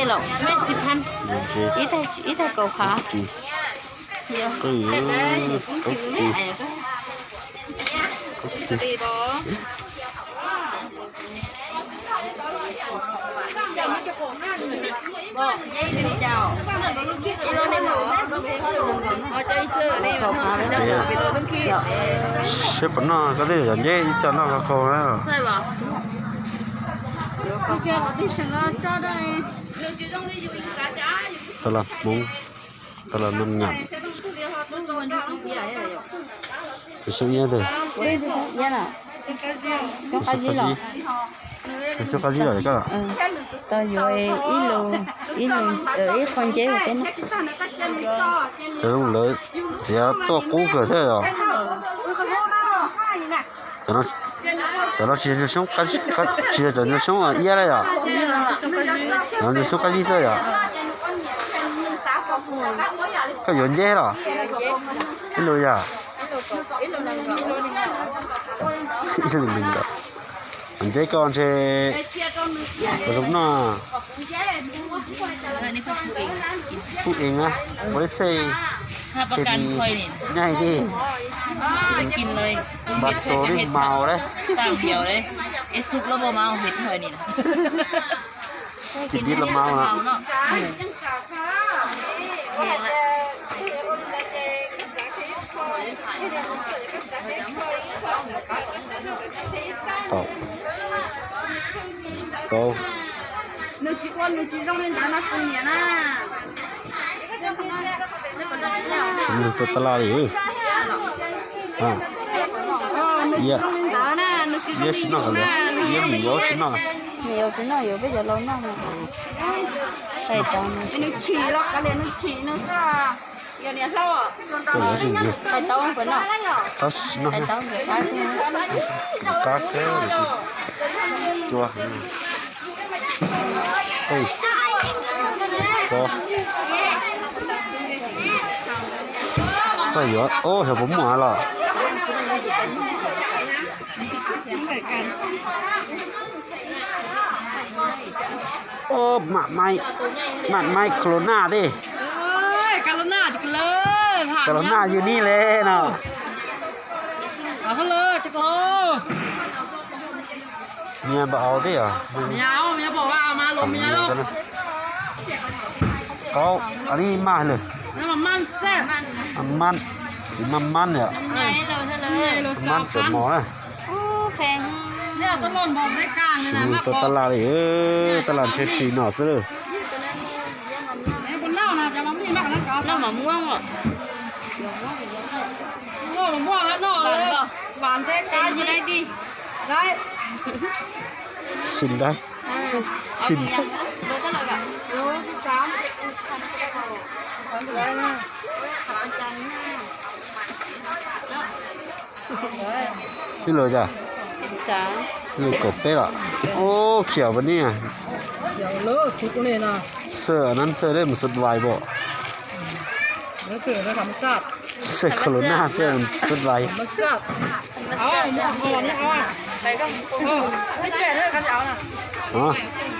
tej los, ib tag kaum phav. Qwj, qwj, qwj. Seb puas noj, koj twb yog nceb ib co noj kho kho na. Tau los Hmoob, tau los Naj Nyam. Tus xyoob iab ntag. Tus xyoob qab zib los koj. Tau yuav ib lus, ib lus, ib qho nceb ua peb noj. Cov zoo lawv txiav tuaj qub kawg thiab os. Cov no tsis yog xyoob, tsis yog cov xyoob iab lawm yom. Cov no xyoob qab zib xwb yom. Koj yuav nceb los? Ib lus yom. Ib lus nees nkaum. Nceb koj ntshe puas zoo noj. Pub eev, ua ib xej, nyaij li, npav tus li mau lawm. Tis dib los mau no. Tau. Tau. Nws tsis ua, nws tsis zoo li ntawd no kuv nyiam na. Tsis muaj tua tab laj li. Nws tsis zoo li ntawd na, nws tsis zoo li ntawd na, nws tsis zoo li ntawd. Nws yuav tsis noj, yuav peb cov laus noj. Nws chim los kav liam, nws chim nws xwb. Yog niam hlob, koj yuav tsis ntxiv. Qais taub puas noj? Qais taub nws qab, qab kawg li. Cua. Koj yuav, o, xyov puas muaj los. O, mam maib Corona tej. Corona yus nij le no. Nyias npam aus tej os. Qaub, a, nij maj lawm. Maj, txiv maj maj yom. Maj tseem mos na. Sim mus tua tab laj li, tab laj ntshe sim no xwb lawm. Sim dab, sim dab. Ib lus cas? Ib lus kaum peb los. Ub, khiav pab niag. Xwb nab xwb lej mus xub vais pom. Xwb Corona xwb xub vais.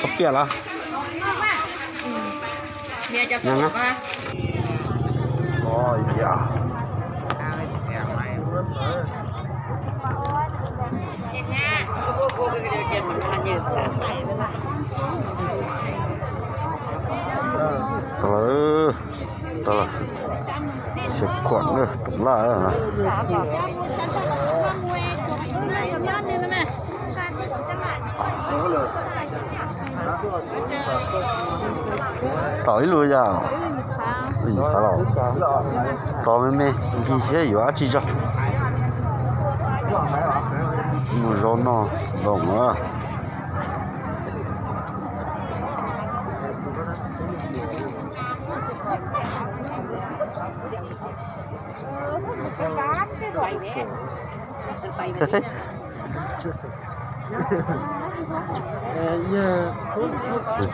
Koj piam los? Tau lawm, tau lawm, xyem kuam na, tus laj. Tom ib lus yam, tom me me nkig thiab yuav dab tsi tso. Mus zaum no, zaum no.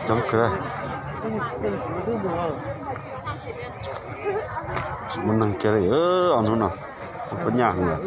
Coob kawg. Tsis muaj neeg kiag li, ob hnub no, puas nyaj heev lawm.